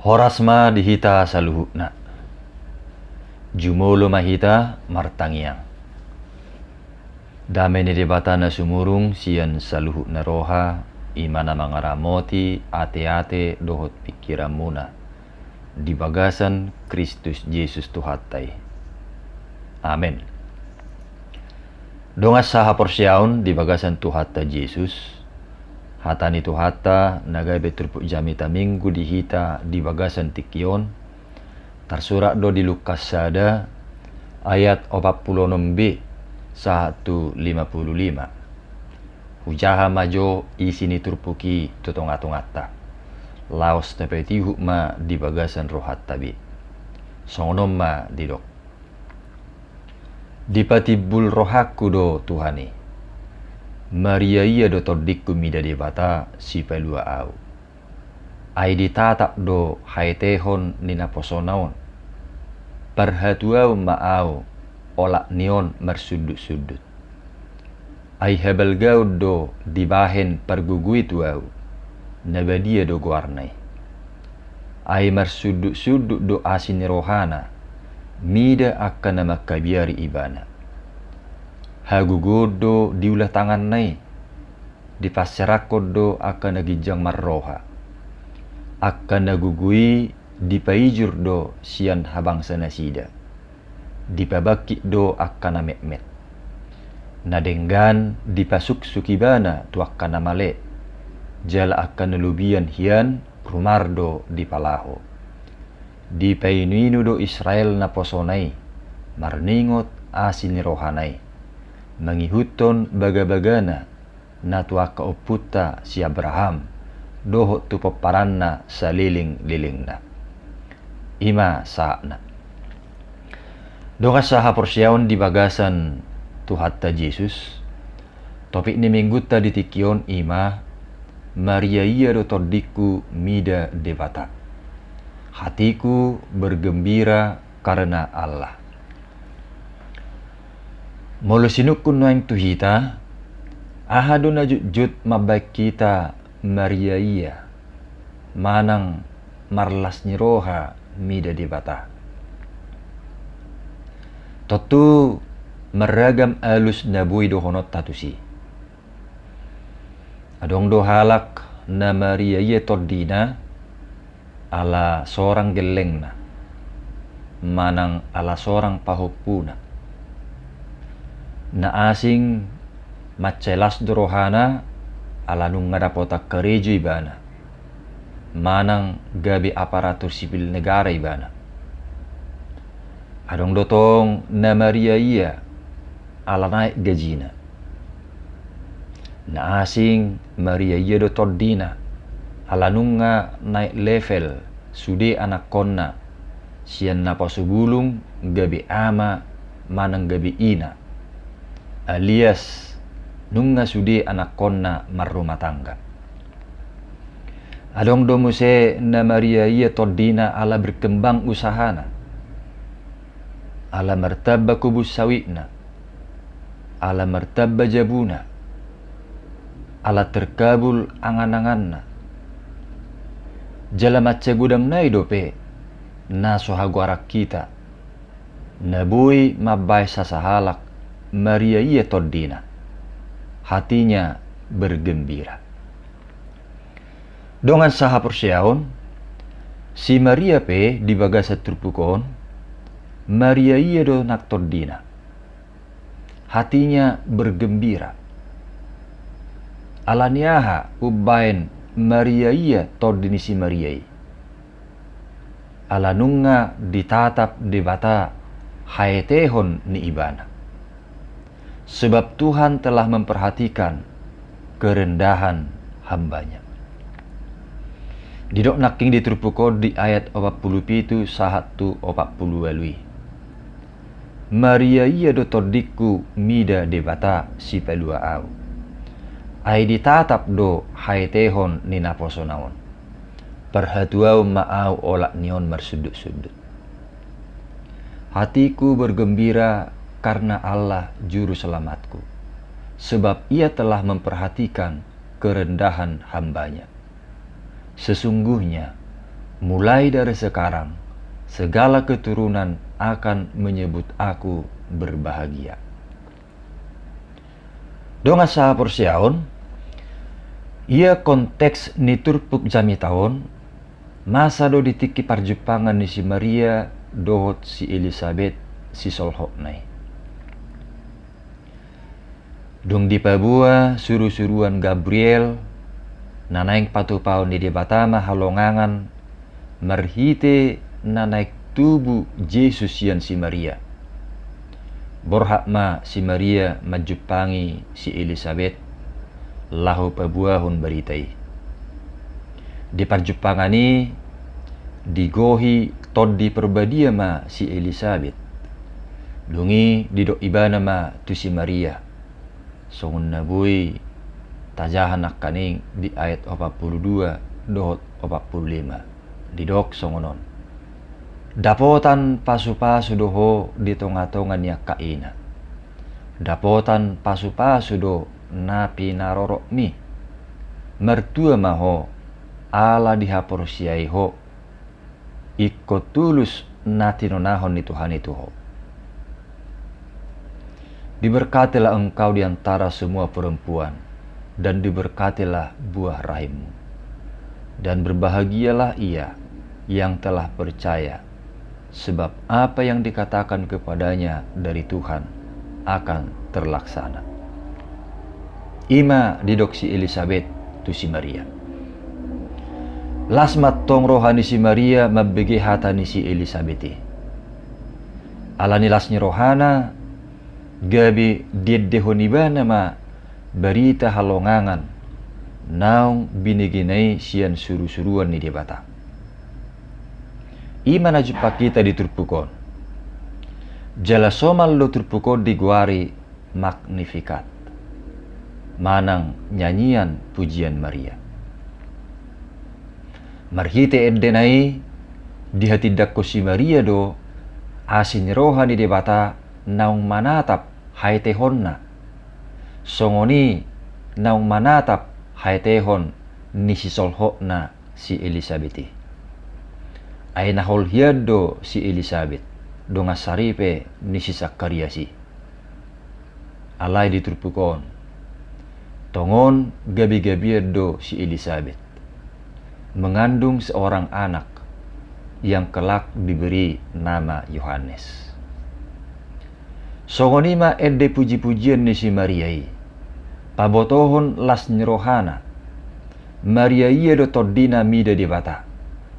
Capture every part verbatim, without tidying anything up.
Horas ma di hita saluhutna. Jumolo ma hita martangiang. Dame ni Debata na sumurung sian saluhutna roha, i ma na mangaramoti ateate dohot pingkiranmuna di bagasan Kristus Jesus Tuhanta i. Amen. Dongan sahaporseaon di bagasan Tuhanta Jesus, hata ni Tuhanta na gabe turpuk jamita Minggu di hita di bagasan tingki on, tarsurat do di Lukas sada ayat opat pulu onom b sahat tu lima pulu lima. Hujaha ma jo isi ni turpuk i tu tongatonganta, laos tapaihut ma di bagasan rohanta be. Songon on ma didok. Dipatimbul rohangku do Tuhan i. Mariaia do tondingku mida Debata sipalua ahu. Ai ditatap do haetehon ni naposona on. Parhatuaon ma ahu olat ni on marsundutsundut. Ai habalgaon do dibahen pargogoi tu ahu, na badia do goarna i. Ai marsundutsundut do asi ni rohana mida angka na mangkabiari ibana. Hagogoon do diula tanganna i, dipanserakhon do angka na ginjang marroha. Angka na gogo i dipaijur do sian habangsa nasida. Dipabangkit do angka na metmet. Na denggan dipasuksuk ibana tu angka na male. Jala angka na lobian hian rumar do dipalaho. Dipainuinu do Israel naposona i, marningot asi ni rohana i, mangihuthon bagabagana na tu angka ompunta si Abraham, dohot tu pomparanna salelenglelengna. I ma sahatna. Dongan sahaporseaon di bagasan Tuhanta Jesus, topik ni Minggunta di tingki on i ma, Mariaia do tondingku mida Debata. Hatiku bergembira karena Allah. Molo sinungkun nuaeng tu hita, aha do na jotjot mambahen hita mariaia manang marlas ni roha mida Debata? Tontu marragam alus na boi dohononta tusi. Adong do halak na mariaia tondina ala sorang gellengna manang ala sorang pahompuna. Na asing mansai las do rohana ala nunga dapotan karejo ibana manang gabe aparatur sipil negara ibana. Adong do tong na mariaia ala naek gajina. Na asing mariaia do tondina ala nunga naek level sude anakkonna sian naposo bulung gabe ama manang gabe ina, alias nunga sude anakkonna marrumah tangga. Adong do muse na mariaia tondina ala berkembang usahana, ala martamba kobun sawitna, ala martamba jabuna, ala terkabul angananganna. Jala mansai godang nai dope na so hagoaran hita na boi mambahen sasahalak mariaia tondina, hatinya bergembira. Dongan sahaporseaon, si Maria pe di bagasan turpuk on mariaia do nang tondina, hatinya bergembira. Ala ni aha umbahen mariaia tondi ni si Maria i? Ala nunga ditatap Debata haetehon ni ibana. Sebab Tuhan telah memperhatikan kerendahan hamba-Nya. Didok nangkin di turpuk on di ayat opat pulu pitu sahat tu opat pulu ualu i. Mariaia do tondingku mida Debata sipalua ahu. Ai ditatap do haetehon ni naposona on. Parhatuaon ma ahu olat ni on marsundutsundut. Hatiku bergembira karena Allah juru selamatku, sebab Ia telah memperhatikan kerendahan hamba-Nya. Sesungguhnya Mulai dari sekarang, segala keturunan akan menyebut aku berbahagia. Dongan sahaporseaon, ia konteks ni turpuk jamita on, masa do di tingki parjumpangan ni si Maria dohot si Elisabet sisolhotna i. Dung dipaboa surusuruan Gabriel, na naeng patupaon ni Debata ma halongangan marhite na naeng tubu Jesus sian si Maria. Borhat ma si Maria manjumpangi si Elisabet, laho paboahon barita i. Di parjumpangan i, digohi Tondi Parbadia ma si Elisabet. Dung i didok ibana ma tu si Maria, songon na boi tajaha nangkaning di ayat opat pulu dua dohot opat pulu lima. Didok songon on: Dapotan pasupasu do ho di tongatonga ni angka ina. Dapotan pasupasu do na pinarorotmi. Martua ma ho, ala dihaporseai ho ingkon tulus na tinonahon ni Tuhan i tu ho. Diberkatilah engkau di antara semua perempuan, dan diberkatilah buah rahimmu. Dan berbahagialah ia yang telah percaya, sebab apa yang dikatakan kepadanya dari Tuhan akan terlaksana. I ma didok si Elisabet tu si Maria. Las ma antong roha ni si Maria mambege hata ni si Elisabet i. Ala ni las ni rohana, gabe diendehon ibana ma barita halongangan naung binegena i sian surusuruan ni Debata. I ma na jumpang hita di turpuk on. Jala somal do turpuk on digoari Magnificat, manang nyanyian pujian Maria. Marhite endena i, dihatindangkon si Maria do asi ni roha ni Debata naung manatap haetehonna, songon i naung manatap haetehon ni sisolhotna si Elisabet i. Ai na hol hian do si Elisabet, dongan saripe ni si Sakarias i. Alai di turpuk on, tongon gabegabean do si Elisabet, mengandung seorang anak yang kelak diberi nama Yohanes. Songon i ma ende pujipujian ni si Maria i, pabotohon las ni rohana. Maria ia do tondina mida Debata,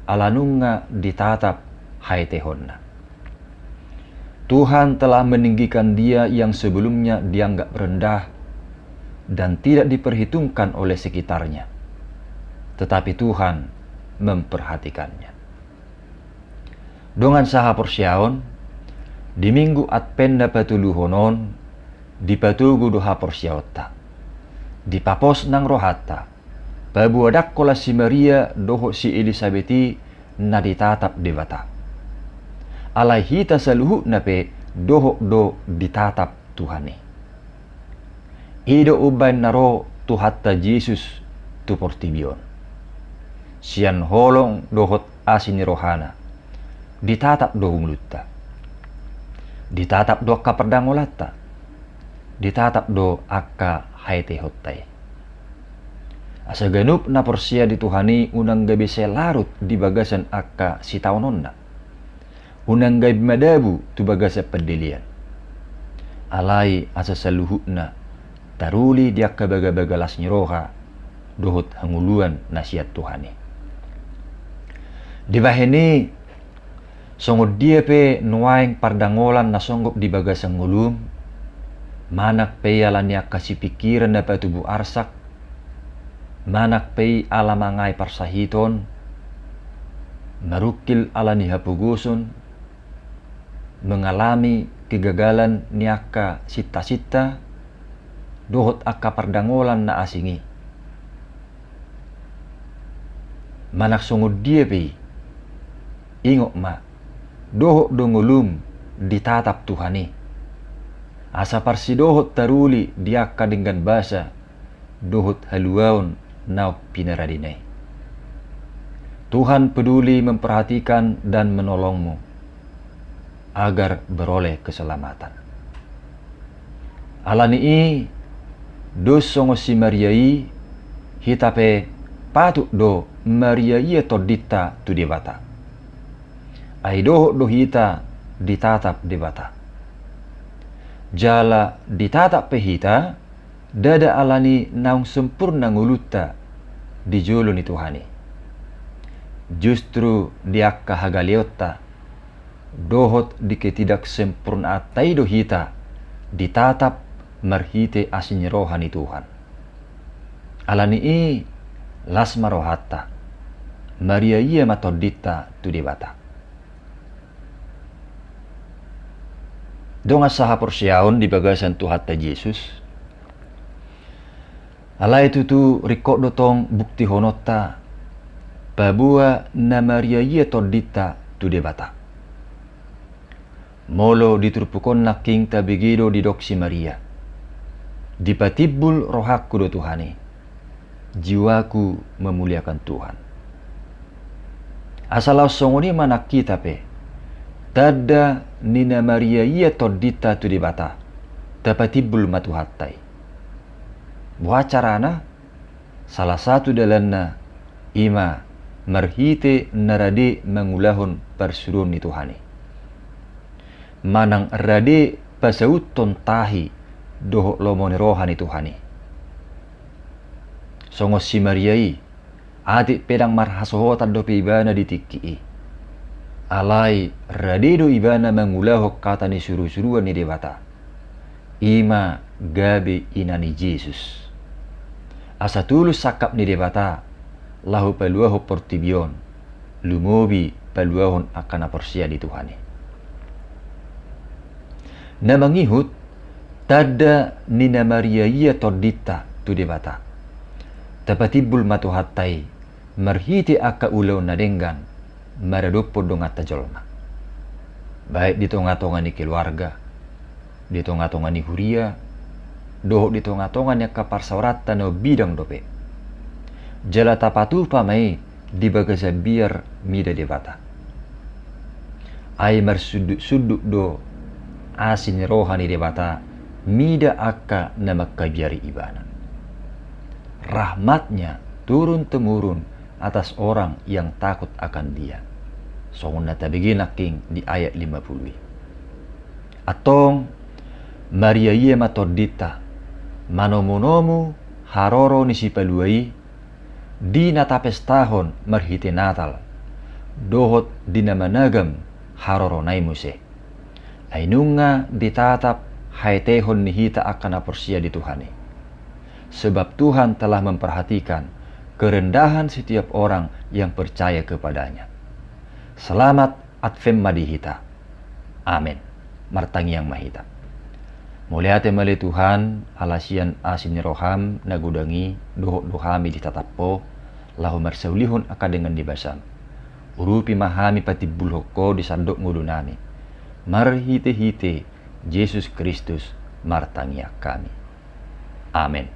ala nunga ditatap haetehonna. Tuhan telah meninggikan dia yang sebelumnya dianggap rendah dan tidak diperhitungkan oleh sekitarnya. Tetapi Tuhan memperhatikannya. Dongan sahaporseaon, di Minggu Advent na patoluhon on, dipatogu do haporseaonta. Dipapos nang rohanta, paboa ndang holan si Maria dohot si Elisabet i na ditatap Debata. Alai hita saluhutna pe dohot do ditatap Tuhan i. I do umbahen na ro Tuhanta Jesus tu portibi on. Sian holong dohot asi ni rohana, ditatap do ngolunta. Ditatap do angka pardangolanta. Ditatap do angka haetehonta i. Asa ganup na porsea di Tuhan i unang gabe sai larut di bagasan angka sitaononna. Unang gabe madabu tu bagasan pandelean. Alai asa saluhutna taruli di angka bagabaga las ni roha dohot hangoluan na sian Tuhan i. Dibahen i, songon dia pe nuaeng pardangolan na songgop di bagasan ngolum, manang pe i ala ni angka sipingkiran na patubu arsak, manang pe i ala mangae parsahiton, marungkil ala ni hapogoson, mengalami kegagalan ni angka sintasinta dohot angka pardangolan na asing i. Manang songon dia pe i, ingot ma, dohot do ngolum ditatap Tuhan i. Asa parsidohot taruli di angka denggan basa dohot haluaon naung pinaradena i. Tuhan peduli memperhatikan dan menolongmu agar beroleh keselamatan. Alani i, dos songon si Maria i, hita pe patut do mariaia tondinta tu Debata. Ai dohot do hita ditatap Debata. Jala ditatap pe hita, ndada alani naung sempurna ngolunta di jolo ni Tuhan i. Justru di angka hagaleonta dohot di ketidaksempurnaanta i do hita ditatap marhite asi ni roha ni Tuhan. Alani i, las ma rohanta, mariaia ma tondinta tu Debata. Dongan sahaporseaon di bagasan Tuhanta Jesus, alai tutu ringkot do tong buktihononta paboa na mariaia tondinta tu Debata. Molo di turpuk on nangkin tabege do didok si Maria, dipatimbul rohangku do Tuhan i, jiwaku memuliakan Tuhan. Asa laos songon i ma nang hita pe, tanda ni na mariaia tondinta tu Debata, tapatimbul ma Tuhanta i. Boha carana? Salah satu dalanna i ma marhite na rade mangulahon parsuruon ni Tuhan i, manang rade pasauthon tahi dohot lomo ni roha ni Tuhan i. Songon si Maria i, atik pe ndang marhasohotan dope ibana di tingki i, alai rade do ibana mangulahon hata ni surusuruan ni Debata, i ma gabe ina ni Jesus. Asa tulus sangkap ni Debata laho paluahon portibi on, lumobi paluahon angka na porsea di Tuhan i. Na mangihut, tanda ni na mariaia tondinta tu Debata, tapatimbul ma Tuhanta i marhite angka ulaon na denggan maradophon donganta jolma, baik di tongatonga ni keluarga, di tongatonga ni huria, dohot di tongatonga ni angka parsaoranta na umbidang dope. Jala tapatupa ma i di bagasan biar mida Debata. Ai marsundutsundut do asi ni roha ni Debata mida angka na mangkabiari ibana. Rahmat-Nya turun-temurun atas orang yang takut akan Dia. Songon na tabege nangkin di ayat lima puluh i. Antong, mariaia ma tondinta manomunomu haroro ni Sipalua i, di na tapestahon marhite Natal, dohot di na managam harorona i muse. Ai nunga ditatap haetehon ni hita angka na porsea di Tuhan i. Sebab Tuhan telah memperhatikan kerendahan setiap orang yang percaya kepada-Nya. Selamat Advent ma di hita. Amen. Martangiang ma hita. Mauliate ma ale Tuhan, ala sian asi ni roham na godang i, dohot do hami ditatap Ho, laho marsaulihon angka denggan ni basam. Urupi ma hami patimbulhon Ho di sandok ngolunami. Marhitehite Jesus Kristus martangiang hami. Amen.